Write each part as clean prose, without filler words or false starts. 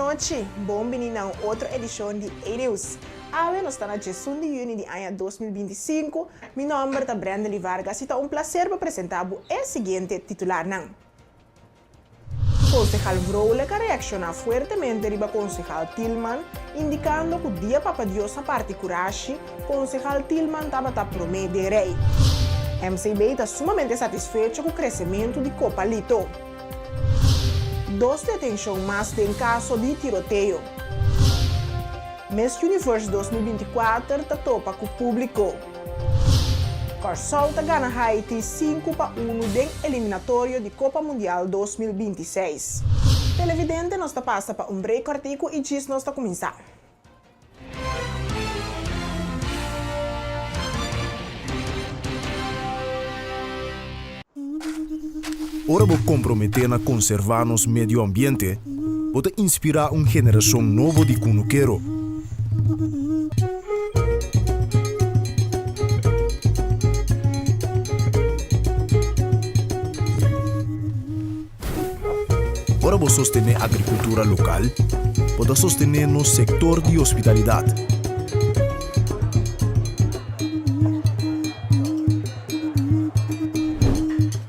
nochi, bon bini na un otro edishon di E-Nieuws. Awe nos ta na djesun di yüni di aña 2025, mi nòmber ta Brendely Vargas i ta un plaser pa presentá bo e siguiente titularnan. Konsehal Vrolijk a reakshoná fuertemente riba konsehal Thielman, indikando ku dia Papa Dios a parti kurashi, konsehal Thielman tabata promé den rei. MCB ta sumamente satisfecho ku kresementu di Kopa Lito. Dos detenshon mas den kaso di tiroteo. Miss Universe 2024 ta topa ku públiko. Kòrsou ta gana Haiti 5-1 den eliminatorio di Kopa Mundial 2026. Televidente nos ta pasa pa un break kòrtiku i djis nos ta kuminsá. Ora bo komprometé na konservá nos medio ambiente, bo ta inspirá un generashon nobo di kunukero. Ora bo sostené agrikultura lokal, bo ta sostené nos sektor di hospitalidat.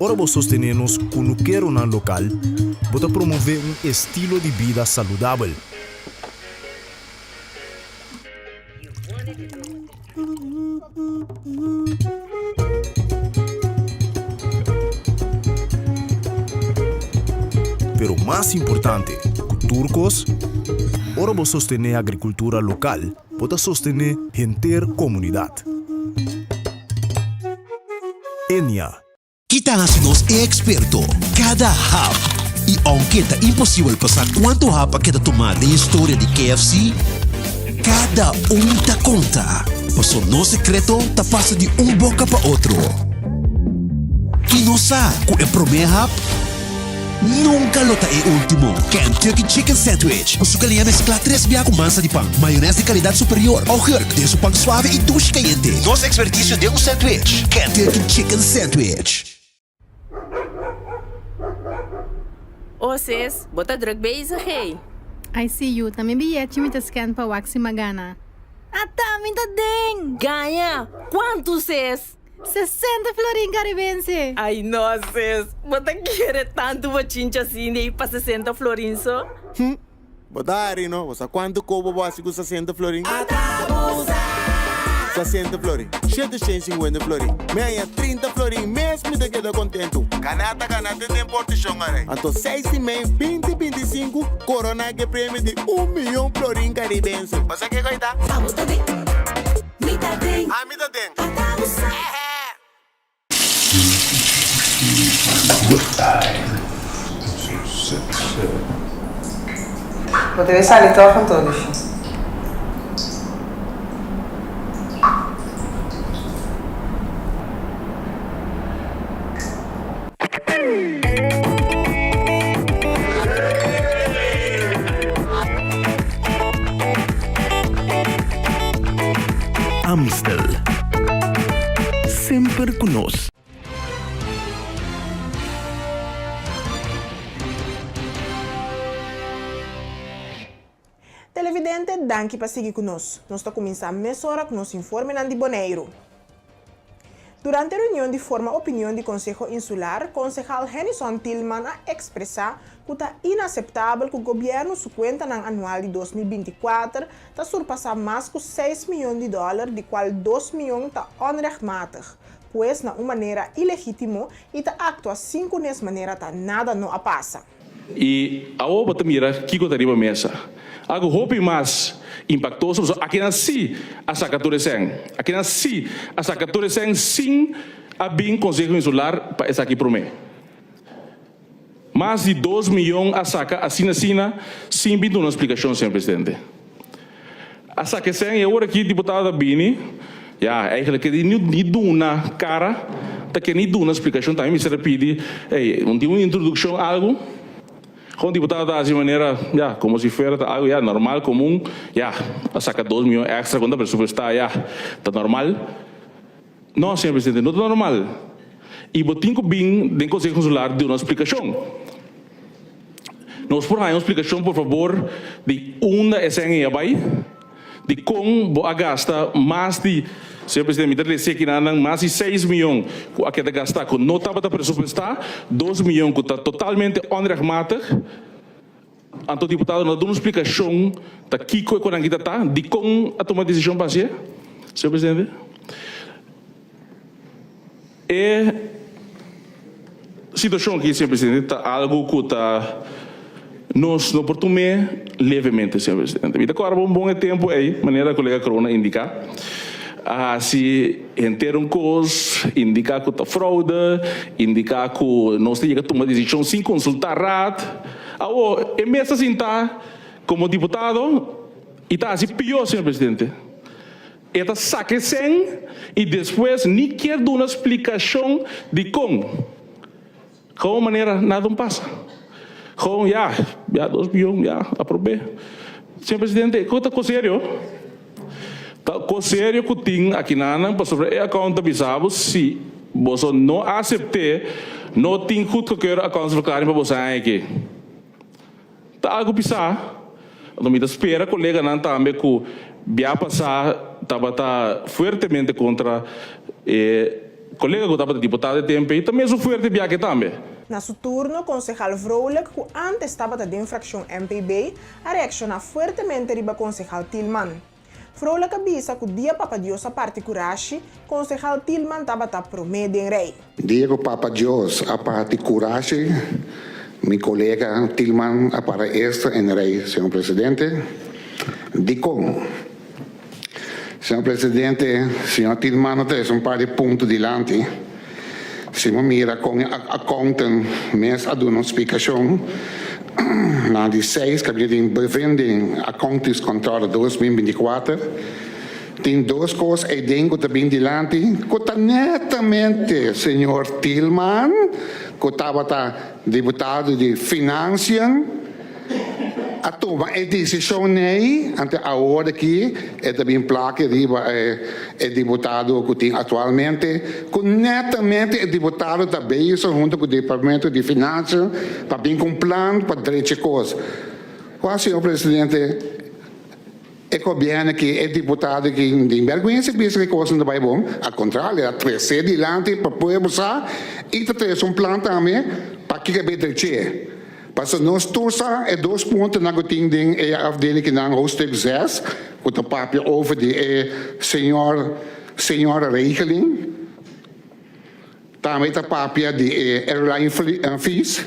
Ora bo sostené nos kunukeronan lokal, bo ta promové un estilo di bida saludabel. Pero mas importante ku tur kos, ora bo sostené agrikultura lokal, bo ta sostené henter komunidat. Enia. Ki ta hasi nos e eksperto? Kada hap! I ounke ta imposibel pa sa kuantu hap a keda tumá den historia di KFC, kada un ta konta, paso nos sekreto ta pasa di un boka pa otro. I nos sa ku e promé hap nunka lo ta e último. Kentucky Chicken Sandwich ku su galiña mesklá tres bia ku mansa di pan, mayonès di kalidat superior, augurk den su pan suave i dushi kayente. Nos ekspertisio den un sandwich, Kentucky Chicken Sandwich. Oh sis, bo ta druk bezig hey. Ai si yu, ta mi biyechi mi ta scan pa wak si m'a gana. Ata mi ta den! Gaña! Kuantu sis? 60 florin karibense! Ai no sis, bo ta kere tantu bochincha asina ei pa 60 florin so? Hm, bo ta hari no, bo sa kuantu kobo bo hasi ku 60 florin? 60 florin, 750 florin, mi haña 30 florin mes mi ta keda kontentu. Ganá ta ganá te den portishon arai. Anto seis di mei binti 25 koroná ke premio di un miyon florin karibense. Bo sa kiko ei ta? Abo ta den, mi ta den. Ami ta den. Ata bo sa. Bo debe sali tòg anto, Lushi. Amstel. Semper ku nos. Televidente, danki pa sigui ku nos. Nos ta kuminsá mesora ku nos informenan di Boneiru. Durante reunion di forma opinion di Konseho Insular, konsehal Hennyson Thielman a ekspresá ku ta inaseptabel ku gobièrnu su kuentanan anual di 2024 ta surpasá mas ku seis mion di dòler di kual dos mion ta onrechtmatig, pues na un manera ilegítimo i ta aktua sin ku nes manera ta nada no a pasa. I awor bo ta mira kiko ta riba mesa. Algu hopi mas impaktoso, pasobra akinan sí a saka tur e sèn. Akinan sí a saka tur e sèn sin a bin Konseho Insular pa esaki promé. Mas di dos miyon a saka asina asina sin bin duna splikashon, señor presidente. A saka e sèn i awor aki diputado ta bini, ya, eigenlijk e ni duna kara, ta ke ni duna splikashon tambe mester a pidi, ey, un tin un introdukshon algu, kon diputado ta hasi manera, ya, komo si fuera ta algu, ya, normal, komun, ya, a saka dos miyon èkstra kon ta presupuestá, ya, ta normal. No, señor presidente, no ta normal. I bo tin ku bin den Konseho Konsular duna un splikashon. Nos por haña un splikashon por fabor di unda e sèn ei a bai? Di kon bo a gasta mas di, señor presidente mi ta lesi aki nan nan, mas di seis miyon ku a keda gastá ku no tabata presupuestá, dos miyon ku ta totalmente onrechtmatig. Anto diputado no ta duna un splikashon ta kiko e konan aki ta ta, dikon a tuma desishon pa hasié, señor presidente? E situacion aki, señor presidente, ta algo cu ta nos no por tum'é levemente, señor presidente. Mi ta corda un bon e tempo ey, manera colega Kroon a indica, a haci henter un cos, indica cu ta fraude, indica cu nos ta yega tuma decision sin consulta raad. Awo, e mes ta sinta como diputado y ta haci pio, señor presidente. E ta saka e sèn i despues ni kier duna splikashon dikon. Gewoon manera nada un pasa. Gewoon ya, ya dos biyon, ya, aprob'é. Señor Presidente, e kos ta kos serio. Ta kos serio ku tin akinanan pasobra e account ta bisa bo si boso no asept'é no tin goedgekeurde accountsverklaring pa boso haña aki. Ta algu pisá. Anto mi ta spera koleganan tambe ku bia pasá tabata fuertemente kontra e kolega ku tabata diputado e tempu ei ta mesun fuerte bia ke tambe. Na su turno, konsehal Vrolijk, ku ántes tabata den frakshon MPB, a reakshoná fuertemente riba konsehal Thielman. Vrolijk a bisa ku dia Papa Dios a parti kurashi, konsehal Thielman tabata promé den rei. Dia ku Papa Dios a parti kurashi, mi kolega Thielman a para eerste in rei, señor presidente. Dikon? Señor presidente, señor Thielman a trese un par di punto dilanti. Si bo mira kon e accountant mes a duna un splikashon na di seis kaminda tin bevinding accountingscontrole 2024, tin dos kos eiden ku ta bin dilanti ku ta netamente señor Thielman ku tabata diputado di Financiën a tuma e desishon nei, ante awor aki e ta bin plaki riba e diputado ku tin aktualmente, ku netamente e diputado ta bezig hunto ku departamento di Finansia pa bin ku un plan pa drecha e kos. Wak señor presidente, e gobièrnu aki, e diputado aki tin bèrgwensa bisa ku e kosnan ta bai bon, al kontrario el a trese dilanti pa pueblo sa i ta trese un plan tambe pa kiko e bai drech'é. Pasobra nos tur sa e dos puntonan ku tin den e afdeling kinan hoofdstuk zes ku ta papia over di e señor señora regeling. Tambe ta papia di e airline fees.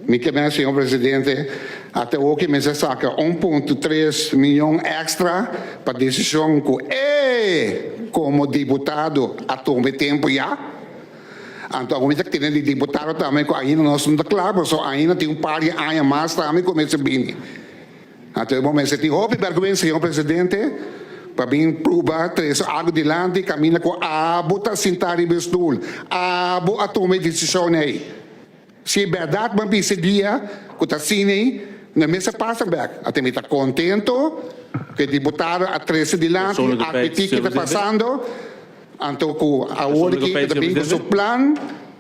Mi ke men señor presidente ata awoki mester saka un punto tres miyon extra pa desishon ku e komo diputado a tuma e tempu ya. Anto awo mi ta tene di diputado tambe ku ainda nos no ta kla pasobra ainda tin un par di aña mas tambe ku mester bini. Anto e bo mester tin hopi bèrgwensa señor presidente pa bin pruba trese algu dilanti kaminda ku abo ta sinta riba e stul, abo a tuma e desishon ei. Si e bèrdat bo a bisa e dia ku ta asina ei no mester pasa bèk. Anto mi ta kontento ku e diputado a trese dilanti admití ki ta pasando. Anto ku awor ki ta bin ku su plan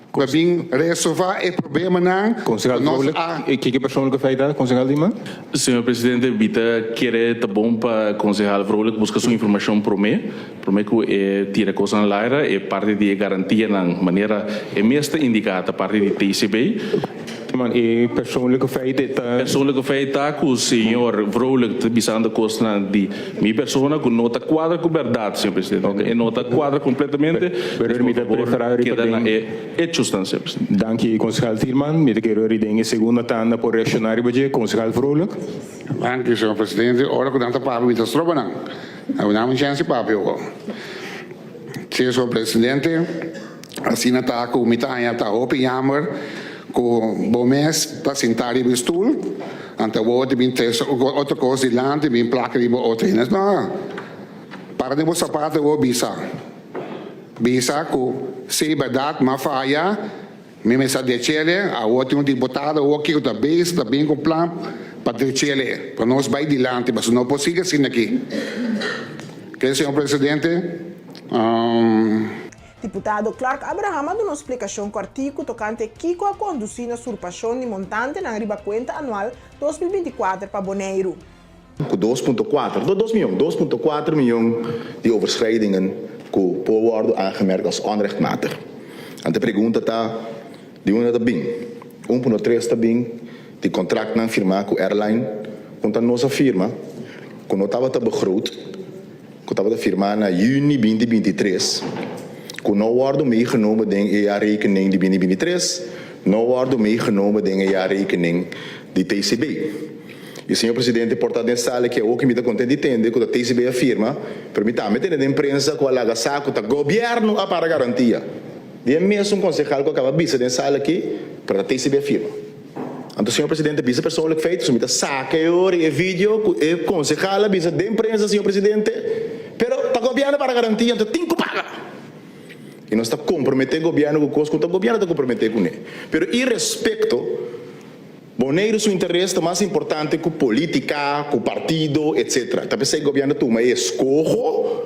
pa bin resolva e problemanan ku Konsehal nos Vrolijk, a. Kiko persoonlijke feit ta, Konsehal Dieman? Señor Presidente, mi ta kere ta bon pa Konsehal Vrolijk buska su informashon promé, promé ku e tira kosnan laira, e parti di e garantianan manera e mes ta indiká ta parti di TCB. Dieman, e persoonlijke feit ta. Persoonlijke feit ta ku señor Vrolijk ta bisando kosnan di. Mi persona ku no ta kuadra ku bèrdat, señor presidente. E no ta kuadra kompletamente, Pero mi ta por favor preferá riba keda na den. e hechosnan, señor presidente. Danki, Konsehal Thielman. Mi ta kere ori den e segunda tanda por reakshoná riba dje. Konsehal Vrolijk. Danki, señor presidente. Ora ku nan ta papia mi ta stroba nan. Nan dame un chèns di papia awor. Sí, señor presidente, asina ta ku mi ta haña ta hopi yammer ku bo mes ta sintá riba e stul. Anto awor di bin trese otro kos dilanti, bin plaka riba otro hende. No, para den bo sapato awor bisa. Bisa ku si bèrdat m'a faya, mi mester a drech'ele. Awor tin un diputado awor kiko ta bezig ta bin ku un plan pa drech'ele, pa nos bai dilanti, pasobra no por sigui asina aki. Oke, señor presidente. Diputado Clark Abraham a duna un splikashon kòrtiku tokante kiko a kondusí na surpashon di montantenan riba kuenta anual 2024 pa Boneiru. Ku 2.4, no dos mion, 2.4 mion di overschrijdingen ku por wòrdu aangemerkt als onrechtmatig. Anto e pregunta ta, di unda ta bin? 1.3 ta bin di kontraktnan firmá ku airline ku ta nos a firma, ku no tabata begroot, ku tabata firmá na yüni 2023, ku no wòrdu meegenomen den e jaarrekening di 2023, no wòrdu meegenomen den e jaarrekening di TCB. I señor presidente por ta den sala aki awo ki mi ta kontent di tende ku ta TCB a firma, pero mi tambe tende den prensa ku a laga sa ku ta gobièrnu a para garantia di e mesun konsehal ku a kaba bisa den sala aki, pero ta TCB a firma. Anto señor presidente bisa persoonlijk feit, so mi ta saka e ora i e video ku e konsehal a bisa den prensa señor presidente, pero ta gobièrnu a para garantia anto tin ku paga. I nos ta komprometé gobièrnu ku kos ku ta gobièrnu ta komprometé kuné. Pero irespekto. Boneiru su interes ta mas importante ku politica, ku partido, etc. Ta p'esei gobièrnu a tuma e eskoho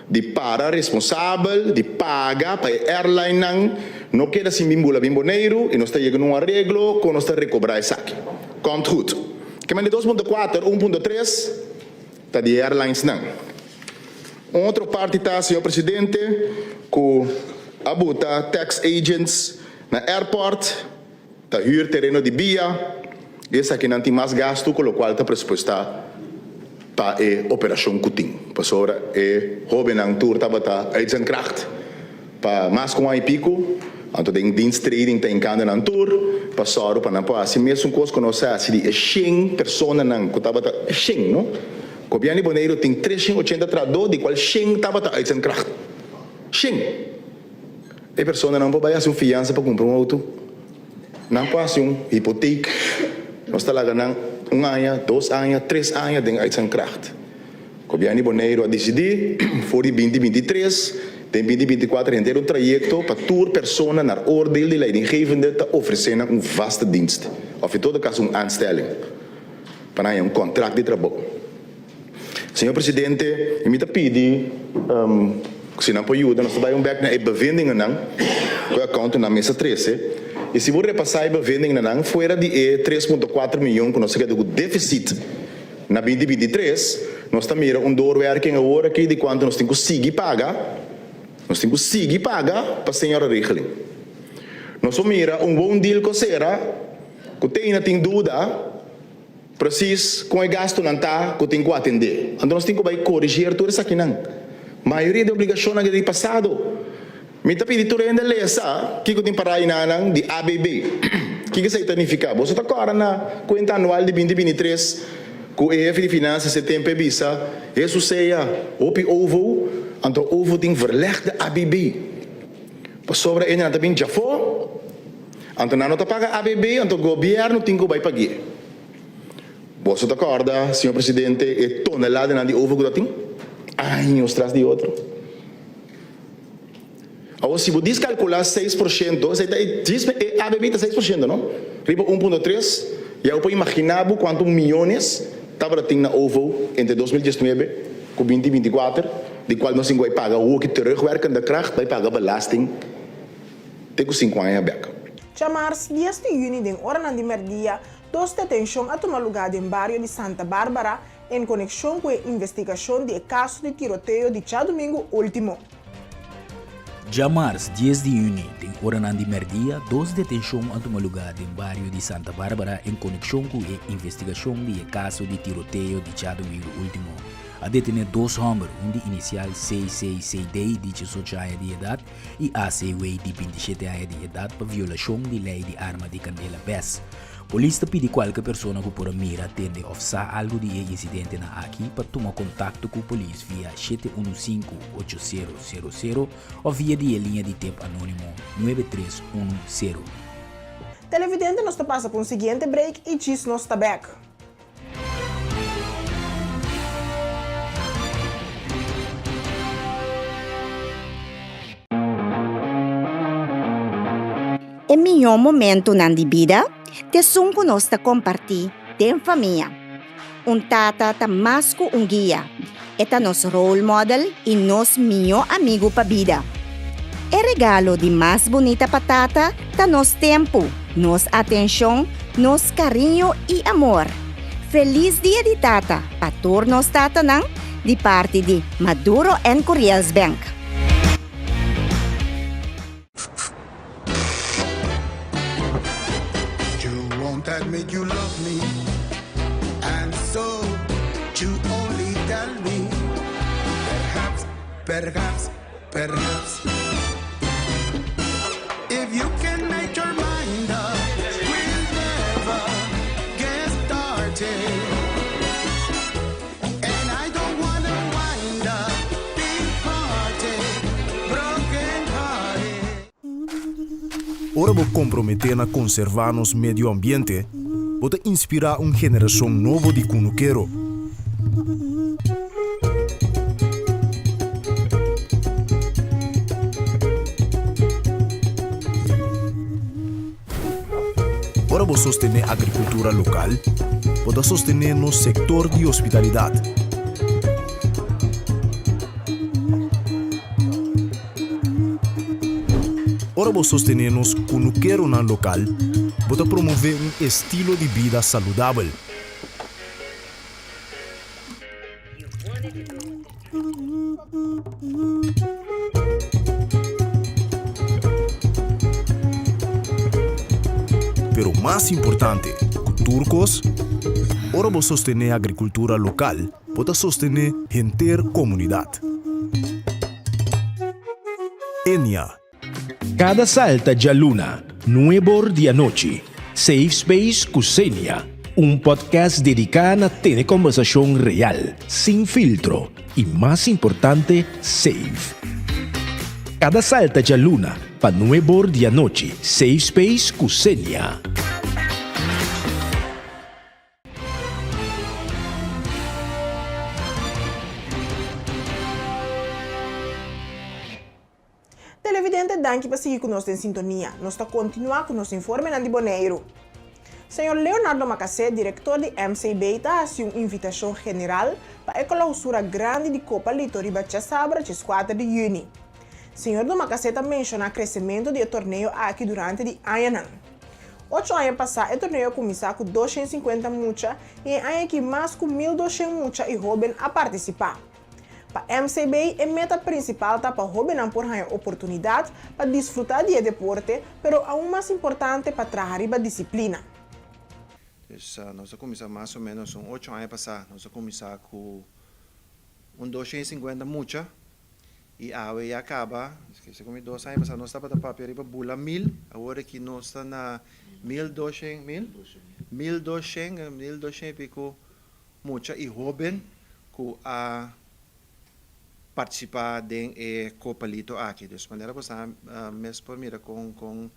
di para responsabel, di paga pa e airlinenan no keda sin bin bula bin Boneiru i nos ta yega na un areglo kon nos ta rekobrá esaki. Komt goed. Ke men di 2.4, 1.3 ta di e airlinesnan. Un otro parti ta, señor presidente, ku a buta tax agents na airport. Ta huur tereno di bia i esakinan tin mas gastu ku lokual ta presupuestá pa e operashon ku tin. Pasobra e hóbennan tur tabata uitzendkracht pa mas ku un aña i piku, anto den dienstreding ta hinkando nan tur pa sòru pa nan por hasi mesun kos ku nos a hasi di e shen personanan ku tabata, shen no? Gobièrnu di Boneiru tin 380 trahadó di kual shen tabata uitzendkracht. Shen! E personanan por bai hasi un fiansa pa kumpra un outo. Nan por hasi un hipotek. Nos ta laga nan un aña, dos aña, tres aña den uitzendkracht. Gobièrnu di Boneiru a disidí for di 2023 den 2024 henter un trayekto pa tur persona naar oordeel di leidinggevende ta ofresé nan un vaste dienst òf in todo kaso un aanstelling pa nan haña un kontrakt di trabou. Señor Presidente, mi ta pidi si nan por yuda, nos ta bai un bek na e bevindingennan ku e accountant nan mes a trese. I si bo repasá e bevindingennan, fuera di e 3.4 miyon ku nos a keda ku deficit na 2023, nos ta mira un doorwerking awor aki di kuantu nos tin ku sigui paga, nos tin ku sigui paga pa seniorenregeling. Nos por mira un woondeal ku a sera ku te ainda tin duda. Precies kon e gastunan ta ku tin ku atendé. Anto nos tin ku bai korigier tur esakinan. Mayoria di obligashonnan ta di pasado. Mi ta pidi tur hende lesa kiko tin pará enanan di ABB. Kiko esei ta nifiká? Boso ta kòrda na kuenta anual di 2023 ku e hefe di finansa se tempu e bisa, Hesus sea hopi ovo, anto ovo tin verlegde ABB. Pasobra e nan ta bin djafó. Anto nan no ta paga ABB, anto gobièrnu tin ku bai pag'é. Boso ta kòrda, señor presidente, e toneladanan di over ku ta tin? Años tras di otro. Awor, si bo diskalkulá 6%, esei ta e djis e ABB ta 6%, no? Riba 1.3, ya bo por imaginá bo kuantu miónes tabata tin na ovo entre 2019 ku 2024, di kual nos tin ku bai paga hoki terugwerkende kracht, bai paga belasting. Te ku sinku aña bek. Djamars 10 di yüni den oranan di mèrdia, dos detenshon a tuma lugá den bario di Santa Barbara en konekshon ku e investigashon di e kaso di tiroteo di djadumingu último. Djamars 10 di yüni den oranan di mèrdia, dos detenshon a tuma lugá den bario di Santa Barbara en konekshon ku e investigashon di e kaso di tiroteo di djadumingu último. A detené dos hòmber, un di inisial CCCD di 18 aña di edat i ACW di 27 aña di edat pa violashon di lei di arma di kandela bes. Polis ta pidi kualke persona ku por a mira, tende òf sa algu di e insidentenan aki pa tuma kontakto ku polis via 715 8000 òf via di e liña di tep anónimo 9310. Televidente nos ta pasa pa un siguiente break i djis nos ta bek. E mihó momentunan di bida t'esun ku nos ta kompartí den famia. Un tata ta mas ku un guia, e ta nos role model i nos mihó amigu pa bida. E regalo di mas bunita pa tata ta nos tempu, nos atenshon, nos kariño i amor. Felis Dia di Tata pa tur nos tatanan di parti di Maduro en Curiels Bank. You won't admit you love me And so you only tell me Perhaps, perhaps, perhaps If you can make your mind up We'll never get started And I don't wanna wind up Big hearted, broken hearted Ora bo komprometé na konservá nos medio ambiente, bo ta inspirá un generashon nobo di kunukero. Ora bo sostené agrikultura lokal, bo ta sostené nos sektor di hospitalidat. Ora bo sostené nos kunukeronan lokal, bo ta promové un estilo di bida saludabel. Pero mas importante ku tur kos, ora bo sostené agrikultura lokal, bo ta sostené henter komunidat. Enia. Kada salta djaluna, nuebor di anochi, Safe Space ku Xenia, un podcast dediká na tene kòmbersashon real, sin filtro i mas importante, safe. Kada salta djaluna pa nuebor di anochi, Safe Space ku Xenia. Televidente danki pa sigui ku nos den sintonia. Nos ta kontinuá ku nos informenan di Boneiru. Señor Leonardo Makasé, direktor di MCB ta hasi un invitashon general pa e klousura grandi di Kopa Lito riba djasabra djeskuater di yüni. Señor Domakasé ta menshoná kresementu di e torneo aki durante di añanan. Ocho aña pasá e torneo a kuminsá ku 250 mucha i e aña aki mas ku 1200 mucha i hóben a partisipá. Pa MCB e meta prinsipal ta pa hóbennan por haña oportunidat pa disfrutá di e deporte, pero aun mas importante pa traha riba disiplina. Dus nos a kuminsá mas o ménos un ocho aña pasá, nos a kuminsá ku un 250 mucha i awe ya kaba, segun mi dos aña pasá nos tabata papia riba bula mil, awor aki nos ta na 1200, mil? 1200, 1200 i piku Mucha i hóben ku a partisipá den e Kopa Lito aki. Dus manera bo sa mes por mira kon kon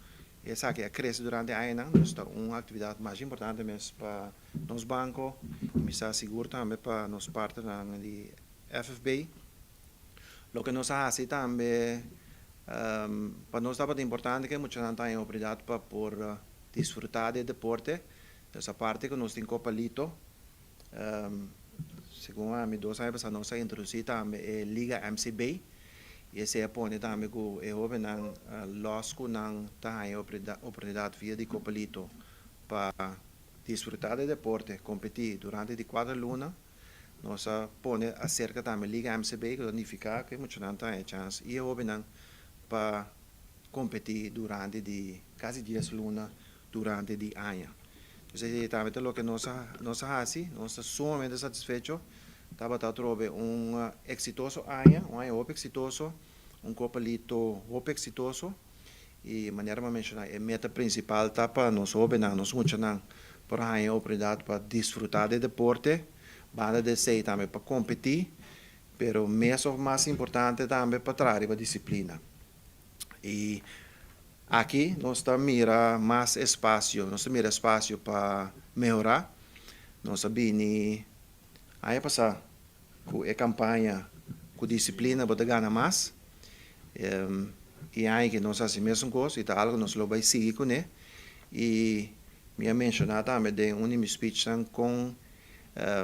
esaki a krese durante añanan. Dus ta un aktividat masha importante mes pa nos banko i mi sa sigur tambe pa nos partnernan di FFB. Loke nos a hasi tambe pa nos tabata importante ku e muchanan ta haña oportunidat pa por disfrutá di e deporte. Dus aparte ku nos tin Kopa Lito, segun ami dos aña pasá nos a introdusí tambe e Liga MCB i esei a pone tambe ku e hóbennan lòs ku nan ta haña oportunidat via di Kopa Lito pa disfrutá di e deporte, kompetí durante di kuater luna. Nos a pone aserka tambe Liga MCB ku ta nifiká ku e muchanan ta haña chans i e hóbennan pa kompetí durante di kasi dies luna durante di aña. Pues esei tambe ta loke nos a nos a hasi. Nos ta sumamente satisfecho. Tabata atrobe un eksitoso aña, un aña hopi eksitoso, un Kopa Lito hopi eksitoso. I manera mi a menshoná e meta prinsipal ta pa nos hóbennan, nos muchanan por haña e oportunidat pa disfrutá di e deporte, banda di esei tambe pa kompetí, pero mes òf mas importante tambe pa traha riba disiplina. I aki nos ta mira mas espasio, nos ta mira espasio pa mehorá. Nos a bini aña pasá ku e kampaña Ku disiplina bo ta gana mas. I aña aki nos a hasi mesun kos i ta algu nos lo bai sigui kuné. I mi a menshoná tambe den un di mi speechnan kon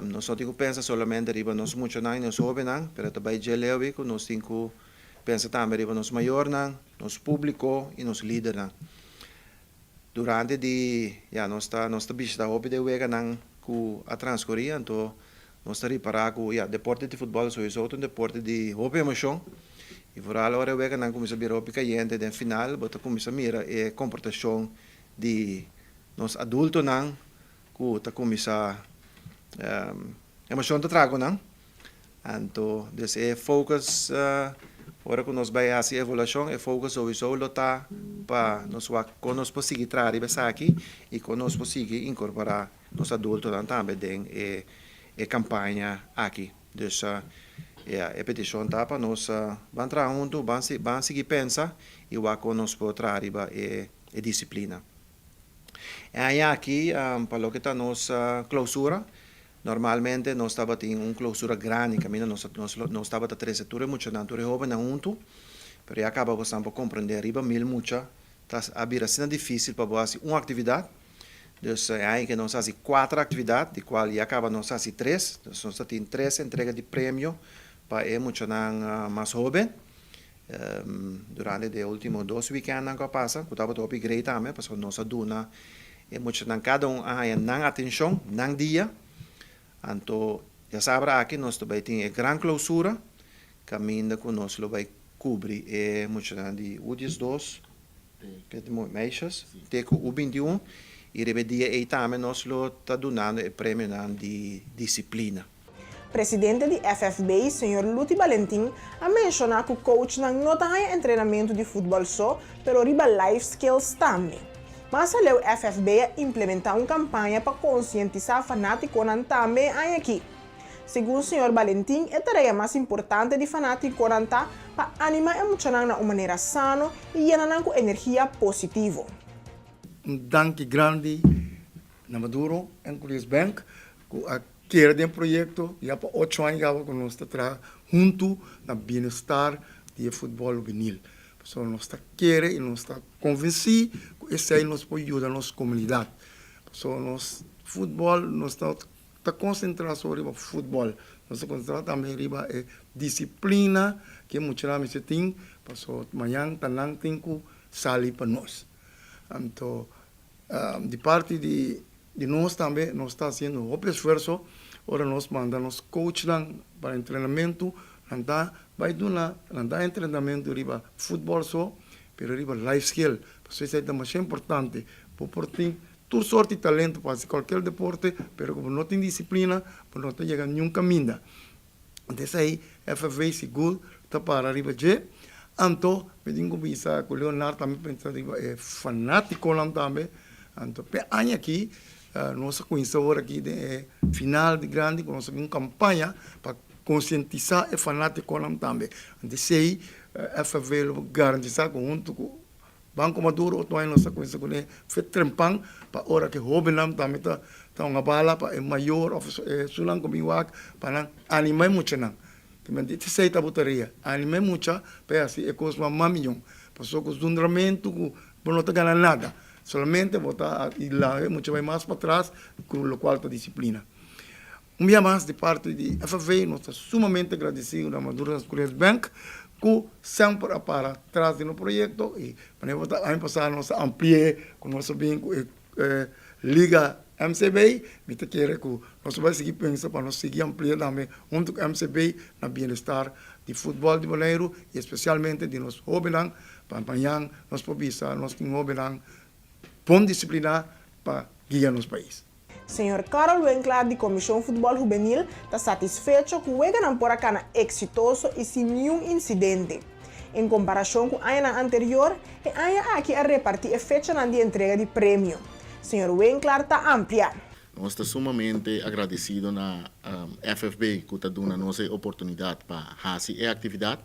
nos no tin ku pensa solamente riba nos muchanan i nos hóbennan, pero ta bai dje leu ku nos tin ku. Pensa tambe riba nos mayornan, nos públiko i nos lidernan. Durante di, ya, nos ta nos ta bishita hopi di e weganan ku a transkurí, anto nos ta ripará ku, ya, deporte di futbòl souiso ta un deporte di hopi emoshon i vooral ora e weganan kuminsá bira hopi kayente den final bo ta kuminsá mira e komportashon di nos adultonan ku ta kuminsá emoshon ta traha ku nan. Anto des e focus ora ku nos bai hasi evaluashon e focus souiso lo ta pa nos wak kon nos por sigui traha riba esaki i kon nos por sigui inkorporá nos adultonan tambe den e e kampaña aki. Dus ya e petishon ta pa nos ban traha huntu ban ban sigui pensa i wak kon nos por traha riba e e disiplina. E aña aki pa loke ta nos klousura Normalmente nos tabatin un klousura grandi kaminda nos nos nos tabata trese tur e muchanan, tur e hóbennan huntu, pero ya kaba bosan por komprendé riba mil mucha ta a bira asina difísil pa bo hasi un aktividat. Dus e aña ke nos hasi kuater aktividat, di kual ya kaba nos hasi tres, dus nos ta tin tres entrega di premio pa e muchanan mas hóben. Durante di e último dos wikèndnan ku a pasa, ku tabata hopi grei tambe, pasobra nos a duna e muchanan kada un a haña nan atenshon, nan dia. Anto djasabra aki nos ta bai tin e gran klousura, kaminda ku nos lo bai kubri e muchanan di U diesdos, meisjes, te ku U bintiun, i riba e dia ei tambe nos lo ta dunando e premionan di disiplina. Presidente di FFB, señor Luti Balentin, a menshoná ku coachnan no ta haña entrenamentu di futbòl so, pero riba life skills tambe. Mas aleu FFB a implementá un kampaña pa konsientisá fanátikonan tambe e aña akí. Segun señor Balentin, e tarea mas importante di fanátikonan ta pa animá e muchanan na un manera sano i yena nan ku energia positivo. Un danki grandi na Maduro en Curious Bank ku a kere den proyekto ya pa ocho aña kaba ku nos ta traha huntu na bienestar di e futbòl hubenil. Pasobra nos ta kere i nos ta konvensí ku esei nos por yuda nos komunidat. Pasobra nos futbòl nos no ta konsentrá so riba futbòl, nos ta konsentrá tambe riba e disiplina ku e muchanan mester tin pasobra mañan ta nan tin ku sali pa nos. Anto Di parti di di nos tambe nos ta haciendo hopi esfuerzo ora nos manda nos coachnan pa entrenamento nan ta bay duna nan ta entrenamento riba futbol so pero riba life skill pasobra esey ta masha importante bo por tin tur sorti talento pa haci cualkier deporte pero como no tin disciplina bo no ta yega niun caminda. Anto esei FFV sigur ta para riba dje. Anto mi tin ku bisa ku Leonard tambe pensa riba e fanátikonan tambe. Anto p'e aña aki nos a kuminsá ora aki den e final di grandi ku nos a bin un kampaña pa konsientisá e fanátikonan tambe. Anto esei FFV lo garantisá ku huntu ku Banco Maduro otro aña nos ta cuminsa cune fe trempan pa ora cu e hobennan tambe ta ta hunga bala pa e mayor of e esunnan cu bin wak pa nan anima e muchanan. Kimente esey ta bo tarea, anima e mucha pa e haci e cosnan mas miyon. Pasobra cu zundramento cu bo no ta gana nada, solamente bo ta laga e mucha bay mas patras cu locual ta disciplina. Un bia mas di parti di FFV nos ta sumamente agradecido na Maduro Transcurres Bank cu semper a para tras di nos proyecto y manera bo ta aña pasa nos a amplie cu nos a bin cu e Liga MCB mi ta kere cu nos a bay sigui pensa pa nos sigui amplia tambe hunto cu MCB na bienestar di futbol di Boneiru y especialmente di nos hobennan pa mañan nos por bisa nos tin hobennan bon disciplina pa guia nos pais. Señor Carl Winklaar di Komishon Futbòl Hubenil ta satisfecho ku weganan por a kana eksitoso i sin niun insidente. En komparashon ku añanan anterior, e aña aki a repartí e fechanan di entrega di premio. Señor Winklaar ta amplia. Nos ta sumamente agradesido na FFB ku ta duna nos e oportunidat pa hasi e aktividat.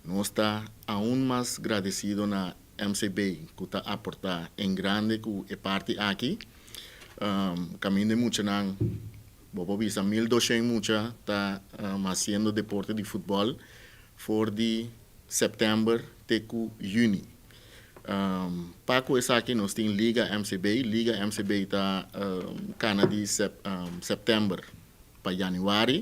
Nos ta aun mas gradesido na MCB ku ta aportá en grande ku e parti aki. Kaminda e muchanan, bo por bisa 1200 mucha ta hasiendo deporte di futbòl for di sèptèmber te ku yüni. Pa ku esaki nos tin Liga MCB. Liga MCB ta kana di sèptèmber pa yanüari.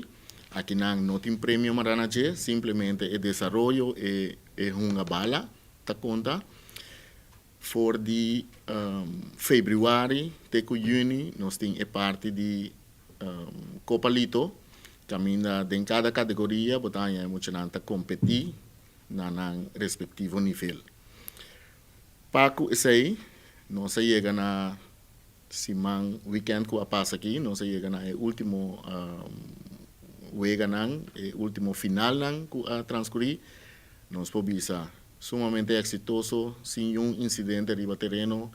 Akinan no tin premio mará na dje, simplemente e desaroyo, e e hunga bala ta konta. For di febrüari te ku yüni nos tin e parti di Kopa Lito, kaminda den kada kategoria bo ta haña e muchanan ta kompetí na nan respektivo nivel. Pa ku esei nos a yega na siman wikènt ku a pasa aki, nos a yega na e último weganan, e último finalnan ku a transkurí. Nos por bisa sumamente eksitoso, sin niun insidente riba tereno.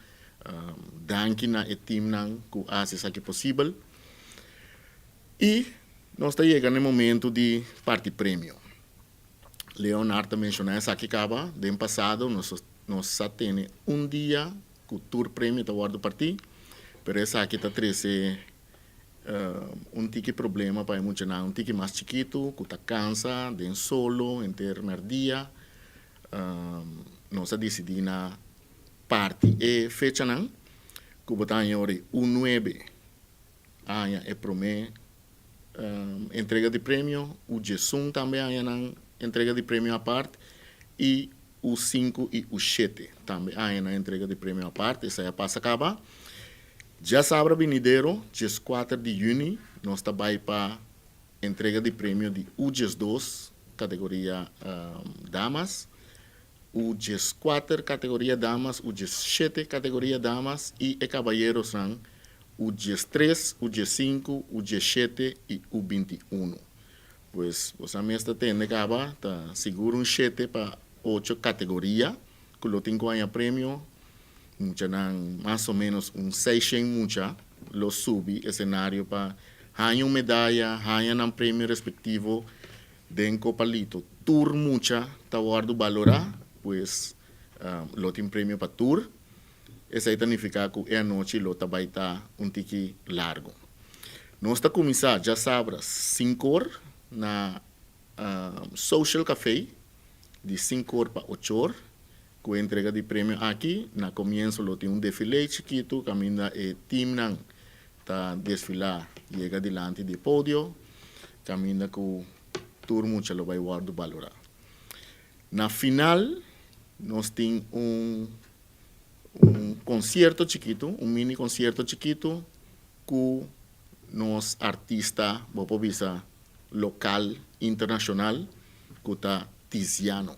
Danki na e teamnan ku a hasi esaki posibel. I nos ta yega na e momento di parti premio. Leonard ta menshoná esaki kaba, den pasado nos nos sa tene un dia ku tur premio ta wòrdu partí, pero esaki ta trese un tiki problema pa e muchanan un tiki mas chikitu ku ta kansa den solo henter mèrdia. Nos a disidí na parti e fechanan ku bo ta haña ora un nuebe a haña e promé entrega di premio, U diesun tambe a haña nan entrega di premio apart i U sinku i U shete tambe a haña nan entrega di premio apart. Esei a pasa kaba. Djasabra binidero, dieskuater di yüni, nos ta bai pa entrega di premio di U 12 kategoria damas, U 14 kategoria damas, U 17 kategoria damas i e kabayerosnan U 13, U 15, U 17 i U 21. Pues bo sa mes ta tende kaba ta sigur un shete pa ocho kategoria ku lo tin ku haña premio. Muchanan mas o menos un seishen mucha lo subi esenario pa haña un medaya, haña nan premio respektivo den Kopa Lito. Tur mucha ta wòrdu balorá, pues lo tin premio pa tur. Esei ta nifiká ku e anochi lo ta bai ta un tiki largu. Nos ta kuminsá djasabra sinkor na Social Café di sinkor pa ochor ku e entrega di premio aki. Na komienso lo tin un defilé chikitu kaminda e timnan ta desfilá yega dilanti di e podio kaminda ku tur mucha lo bai wòrdu balorá. Na final nos tin un un konsierto chikitu, un mini konsierto chikitu ku nos artista, bo por bisa lokal, internashonal, ku ta Tiziano.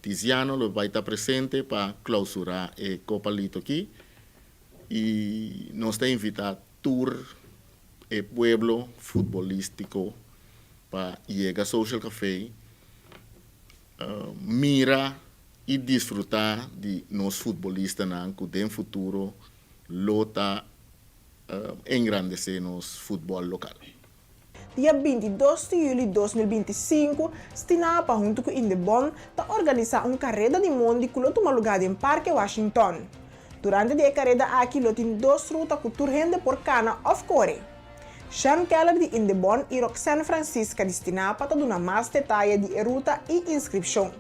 Tiziano lo bai ta presente pa klausurá e Kopa Lito aki i nos ta invitá tur e pueblo futbolístiko pa yega Social Café, mira i disfrutá di nos futbolistanan ku den futuro lo ta engrandesé nos futbòl lokal. Dia 22 di yüli 2025, Stinapa huntu ku Indebon ta organisá un kareda di mondi ku lo tuma lugá den Parke Washington. Durante di e kareda aki lo tin dos ruta ku tur hende por kana òf kore. Sean Keller di Indebon i Roxanne Francisca di Stinapa ta duna mas detaye di e ruta i inskripshon.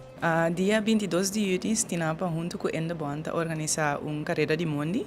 Dia 22 di yüli Stinapa huntu ku Indebon ta organisá un kareda di mondi.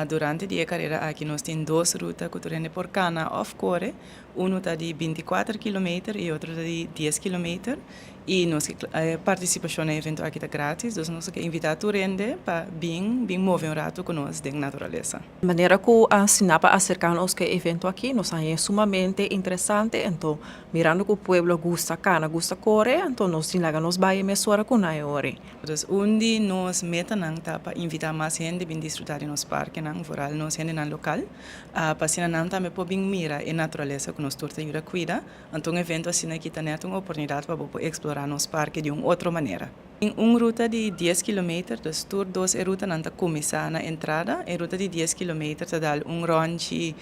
Durante di e karera aki nos tin dos ruta ku tur hende por kana òf kore. Unu ta di 24 kilometer i otro ta di 10 kilometer. I nos ke e partisipashon na e evento aki ta gratis, dus nos ke invitá tur hende pa bin bin move un ratu ku nos den naturalesa. Manera ku Stinapa a aserká nos ku e evento aki, nos a haña sumamente interesante. Anto mirando ku pueblo gusta kana, gusta kore, anto nos tin laga nos bai e mesora ku nan e ora. Dus un di nos metanan ta pa invitá mas hende bin disfrutá di nos parkenan, vooral nos hendenan lokal, pa asina nan tambe por bin mira e naturalesa ku nos tur ta yuda kuida. Anto un evento asina aki ta nèt un oportunidat pa bo por eksplorá nos parke di un otro manera. Tin un ruta di dies kilometer, dus tur dos e rutanan ta kuminsá na entrada. E ruta di dies kilometer ta dal un ròntji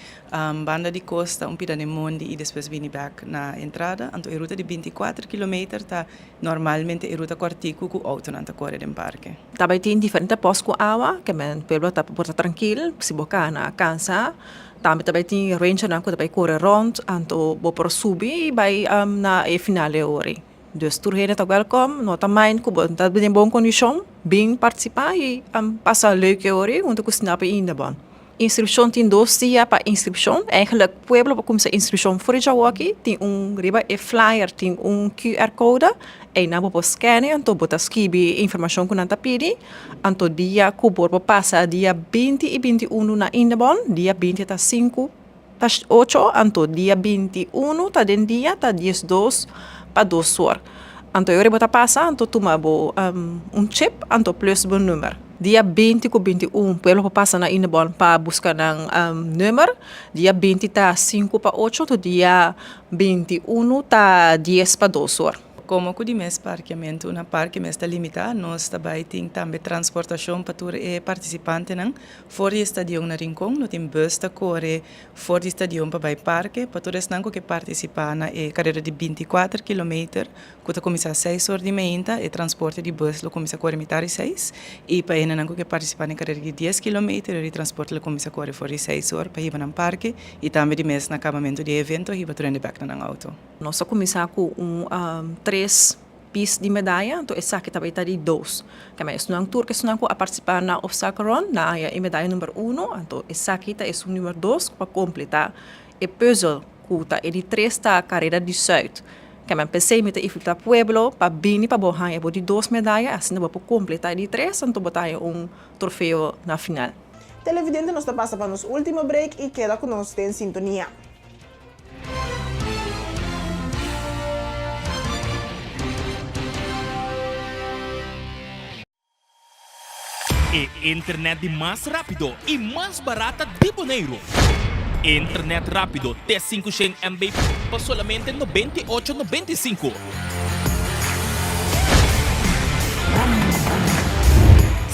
banda di kosta, un pida den mondi i despues bini bèk na entrada. Anto e ruta di 24 kilometer ta Normalmente e ruta kòrtiku ku outonan ta kore den parke. Ta bai tin diferente pòst ku awa, ke men pueblo ta por ta trankil si bo kana kansa. Tambe ta bai tin rangernan ku ta bai kore rònt, anto bo por subi i bai na e final e ora. Dus tur hende ta wèlkòm, no ta mind ku bo ta den bon kondishon, bin partisipá i pasa leuk e ora huntu ku Snap i Indebon. Inskripshon tin dos dia pa inskripshon. Eigenlijk pueblo por kuminsá inskripshon for di djawoki. Tin un riba e flyer tin un QR code. Einan bo por scan e anto bo ta skibi e informashon ku nan ta pidi. Anto dia ku bo por pasa dia 20 i 21 na Indebon. Dia 20 ta sinku pa ocho anto dia 21 ta den dia ta 12 pa dos or. Anto e ora bo ta pasa anto tuma bo un chip anto plus bo number. Dia 20 ku 21 pueblo por pasa na Indebon pa buska nan number. Dia 20 ta sinku pa ocho anto dia 21 ta dies pa dos or. Komo ku di mes parkeamentu na parke mes ta limitá, nos ta bai tin tambe transportashon pa tur e partisipantenan for di e stadion na Rincon. Lo tin bus ta kore for di stadion pa bai parke pa tur esnan ku ke partisipá na e karera di 24 kilometer ku ta kuminsá seis or di meinta. E transporte di bus lo kuminsá kore mitar di seis i pa hendenan ku ke partisipá na e karera di dies kilometer e transporte lo kuminsá kore for di seis or pa hiba nan parke i tambe di mes na kabamentu di e evento hiba tur hende bèk na nan outo. Nos a kuminsá ku un tres pis di medaya, anto esaki tabata di dos. Keme esunnan tur ku esunnan ku a partisipá na Obstacle Run nan a haña e medaya number uno, anto esaki ta esun number dos ku a kompletá e pùzel ku ta e di tres ta Karera di Sùit. Keme p'esei mi ta invitá pueblo pa bini pa bo haña bo di dos medaya, asina bo por kompletá e di tres anto bo ta haña un trofeo na final. Televidente nos ta pasa pa nos último break i keda ku nos den sintonia. E internet di mas rápido i mas barata di Boneiru. Internet rápido te 500 MB pa solamente 98,95.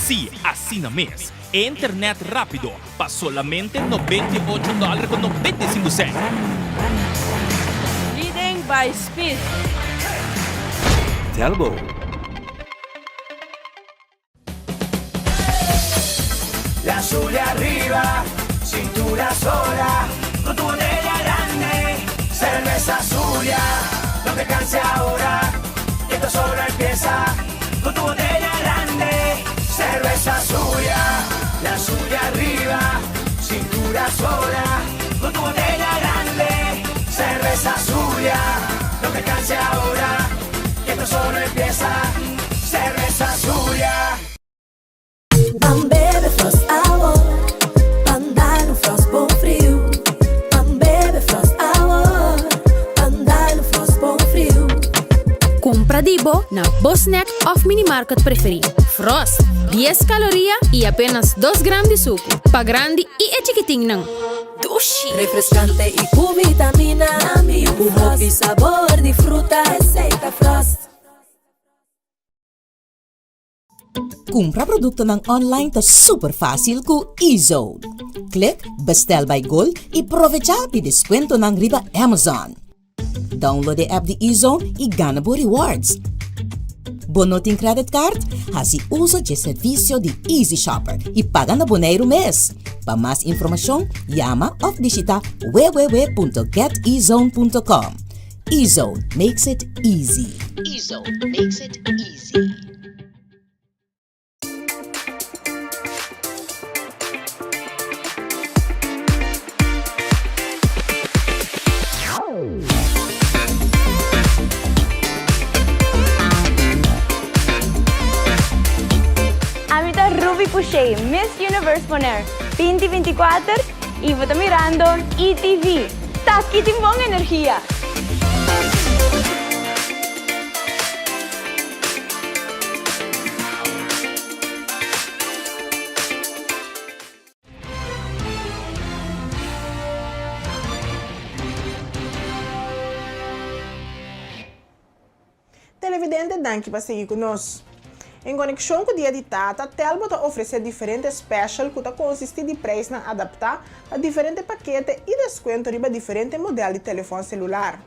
Sí, asina mes. Internet rápido pa solamente 98 dòler ku 95 sènt. Leading by speed. Telbo. La Zulia arriba, cintura sola, con tu botella grande, cerveza Zulia, no te canses ahora, que esto solo empieza, con tu botella grande, cerveza Zulia, la Zulia arriba, cintura sola, con tu botella grande, cerveza Zulia, no te canses ahora, que esto solo empieza, cerveza Zulia. Ban bebe Frost awor, ban dal un Frost bon friu. Ban bebe Frost awor, ban dal un Frost bon friu. Kumpra di bo na bo snack òf minimarket preferí. Frost, dies kaloria i apenas dos gram di suku. Pa grandi i e chikitinnan. Dushi! Refreskante i ku vitamina. Ku hopi sabor di fruta. Esei ta Frost. Kumpra produktonan online ta super fásil ku eZone. Klik Bestel by Gold i provechá di deskuentonan riba Amazon. Download e app di eZone i gana bo rewards. Bo no tin credit card? Hasi uso dje servisio di Easy Shopper i paga na Boneiru mes. Pa mas informashon, yama òf bishitá www.getezone.com. eZone makes it easy. eZone makes it easy. Ami ta Ruby Pouchet, Miss Universe Bonaire 2024 y bo ta mirando ETV. T'aki tin bon energia! Televidente danki pa sigui ku nos. En konekshon ku Dia di Tata, Telbo ta ofresé diferente special ku ta konsistí di preisnan adaptá pa diferente pakete i deskuento riba diferente modèl di telefòn selular.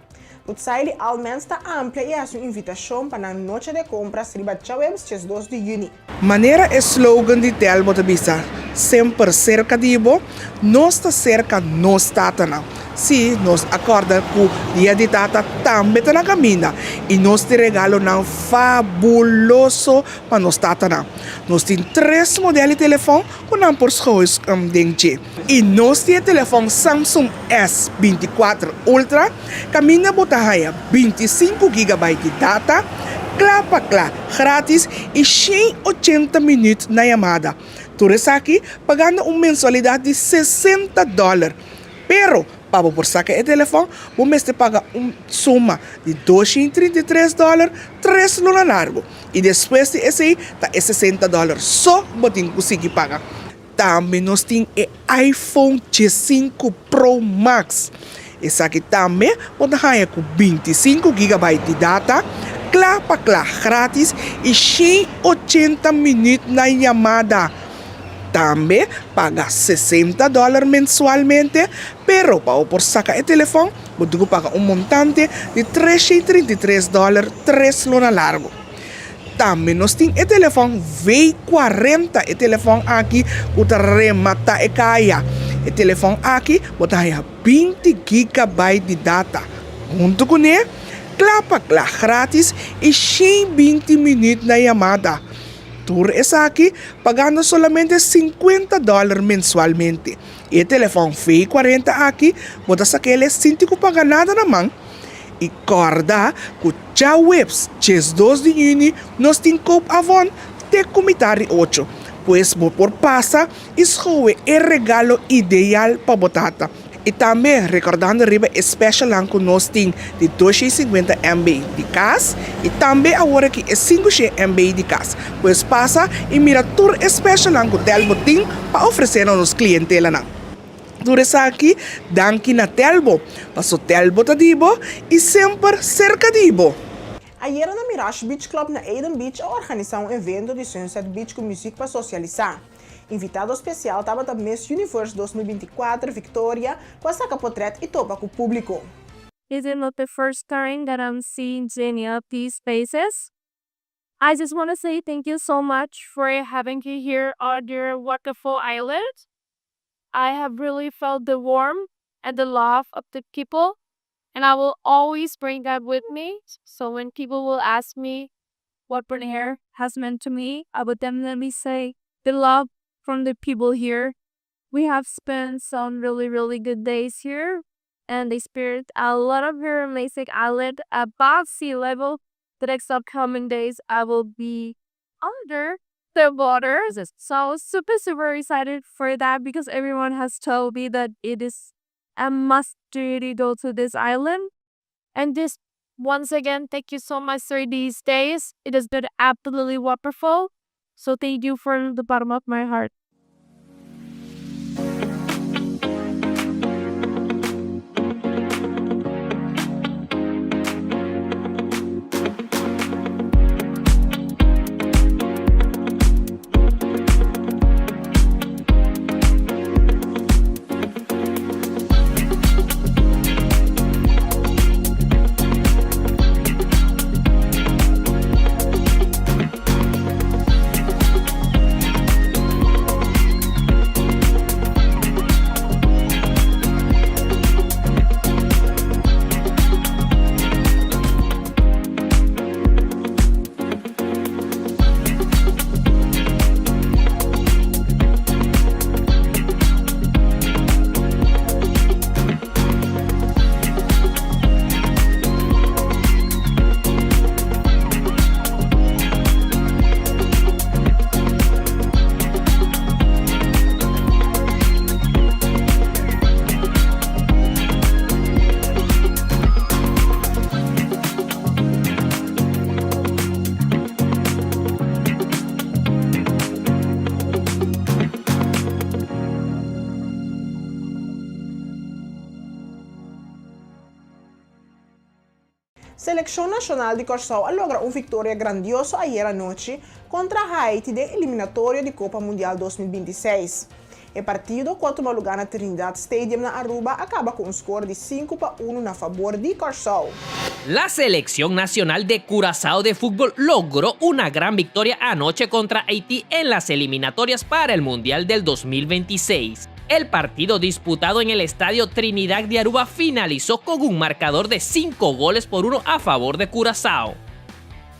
Rutsaily Almens ta amplia i hasi un invitashon pa nan Noche de Compras riba djaweps 12 di yüni. Manera e slogan di Telbo ta bisa, Semper serka di bo, nos ta serka nos tatanan. Sí, nos a kòrda ku Dia di Tata tambe ta na kaminda i nos tin regalonan fabuloso pa nos tatanan. Nos tin tres model di telefòn ku nan por skohe den dje. I nos tin e telefòn Samsung S 24 Ultra kaminda bo ta haña 25 gigabyte di data, kla pa kla, gratis i 180 minüt na yamada. Tur esaki pagando un mensualidat di 60 dòler. Pero, pa bo por saka e telefòn, bo mester paga un suma di 233 dòler tres luna largu. I despues di esei ta e 60 dòler so bo tin ku sigui paga. Tambe nos tin e iPhone 15 Pro Max. Esaki tambe bo ta haña ku 25 gigabyte di data, kla pa kla gratis i 180 minüt na yamada. Tambe paga 60 dòler mensualmente, pero pa bo por saka e telefòn bo tin ku paga un montante di 333 dòler tres luna largu. Tambe nos tin e telefòn V40, e telefòn aki ku ta rematá e kaya. E telefòn aki bo ta haña 20 gigabyte di data huntu kuné, kla pa kla grátis i 120 minüt na yamada. Tur esaki pagando solamente 50 dòler mensualmente. I e telefòn V40 aki bo ta sak'el e sinti ku paga nada na man. I kòrda ku djaweps 12 di yüni nos tin koopavond te ku mitar di ocho. Pues bo por pasa i skohe e regalo ideal pa bo tata. I tambe rekordando riba e specialnan ku nos tin di 250 MB di kas i tambe awor aki e 500 MB di kas. Pues pasa i mira tur e specialnan ku Telbo tin pa ofresé na nos klientelanan. Tur esaki danki na Telbo, paso Telbo ta di bo i semper serka di bo. Ayera na Mirage Beach Club na Eden Beach a organisá un evento di Sunset Beach ku muzik pa sosialisá. Invitado spesial tabata Miss Universe 2024 Victoria ku a saka potrèt i topa ku públiko. Is it not the first time that I'm seeing any of these faces? I just want to say thank you so much for having me here on your wonderful island. I have really felt the warmth and the love of the people, and I will always bring that with me. So when people will ask me what Bonaire has meant to me, I would definitely say the love from the people here. We have spent some really, really good days here and experienced a lot of your amazing island above sea level. The next upcoming days, I will be under the water. So I was super, super excited for that because everyone has told me that it is a must do to go to this island. And this, once again, thank you so much for these days. It has been absolutely wonderful. So thank you from the bottom of my heart. Selekshon nashonal di Kòrsou a logra un viktoria grandioso ayera anochi kontra Haiti den eliminatorio di Kopa Mundial 2026. E partido, ku a tuma lugá na Trinidad Stadium na Aruba, a kaba ku un skor di sinku pa unu na fabor di Kòrsou. La selección nacional de Curazao de fútbol logró una gran victoria anoche contra Haití en las eliminatorias para el Mundial del 2026. El partido disputado en el Estadio Trinidad de Aruba finalizó con un marcador de 5 goles por 1 a favor de Curazao.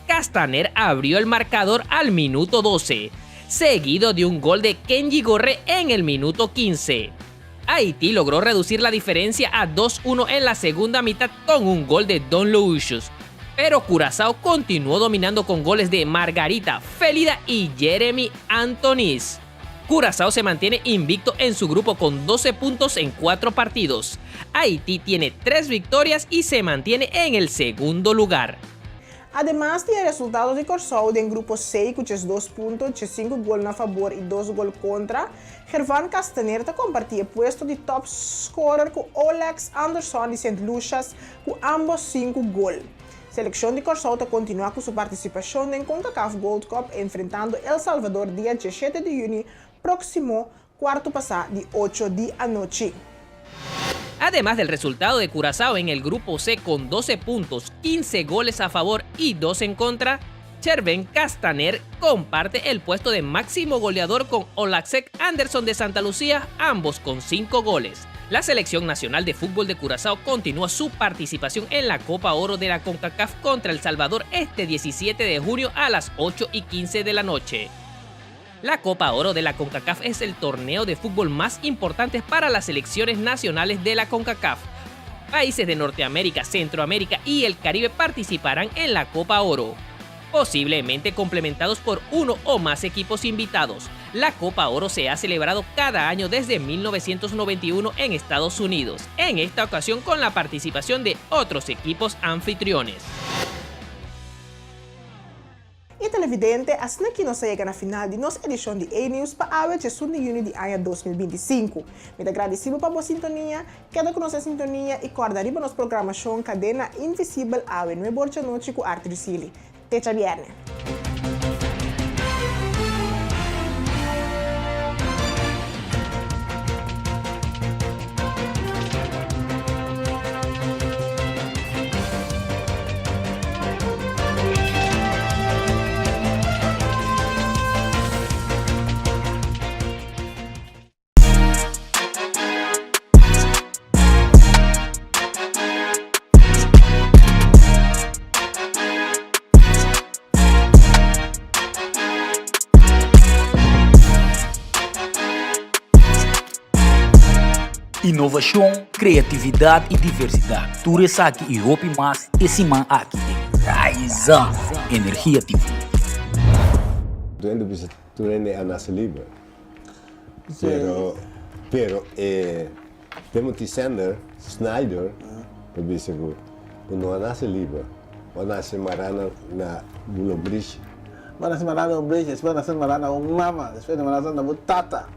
Castaner abrió el marcador al minuto 12, seguido de un gol de Kenji Gorre en el minuto 15. Haití logró reducir la diferencia a 2-1 en la segunda mitad con un gol de Don Lucius. Pero Curazao continuó dominando con goles de Margarita, Felida y Jeremy Antonis. Curazao se mantiene invicto en su grupo con 12 puntos en 4 partidos. Haití tiene 3 victorias y se mantiene en el segundo lugar. Ademas di e resultado di Kòrsou den grupo C ku 12 punto, 5 gol na fabor i 2 gol kontra, Gervan Castaner ta kompartí e puesto di top scorer ku Olex Anderson di Sint Lucia's ku ambos 5 gol. Selekshon di Kòrsou ta kontinuá ku su partisipashon den Concacaf Gold Cup enfrentando El Salvador dia 17 di yüni próksimo kuarto pasá di ocho di anochi. Además del resultado de Curazao en el grupo C con 12 puntos, 15 goles a favor y 2 en contra, Cherven Castaner comparte el puesto de máximo goleador con Olaxek Anderson de Santa Lucía, ambos con 5 goles. La Selección Nacional de Fútbol de Curazao continúa su participación en la Copa Oro de la CONCACAF contra El Salvador este 17 de junio a las 8 y 15 de la noche. La Copa Oro de la CONCACAF es el torneo de fútbol más importante para las selecciones nacionales de la CONCACAF. Países de Norteamérica, Centroamérica y el Caribe participarán en la Copa Oro, posiblemente complementados por uno o más equipos invitados. La Copa Oro se ha celebrado cada año desde 1991 en Estados Unidos, en esta ocasión con la participación de otros equipos anfitriones. E televidente, asina aki nos a yega na final di nos edishon di E-News pa awe 11 di yüni di aña 2025. Mi ta gradisí bo pa bo sintonia, keda ku nos en sintonia i kòrda riba nos programashon Kadena Invisibel awe nuebe or djanochi ku Arthur Sealy. Te djabièrnè! Inovashon, kreatividat i diversidat, tur esaki i hopi mas e siman aki den Rise Up Energia TV. Tur hende bisa tur hende a nase liber. Pero pero e Timothy Sender Snyder ta bisa ku bo no a nase liber, bo a nase mará na na bo lombrishi. Bo a nase mará na lombrishi, despues a nase mará na bo mama, despues a nase na bo tata.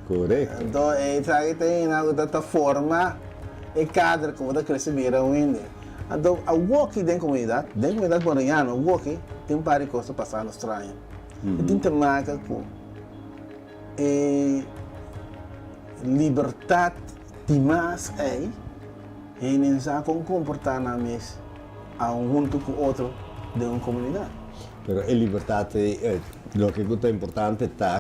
Korekto. Anto e esaki ta hina ku ta forma e kader ku bo ta krese bira un hende. Anto awoki den komunidat, den komunidat boneriano awoki tin un par di kos ta pasando straño. E tin te maka ku e libertat di mas ei, hende sa kon komportá nan mes huntu ku otro den un komunidat. Pero e libertat ei, loke ku ta importante ta.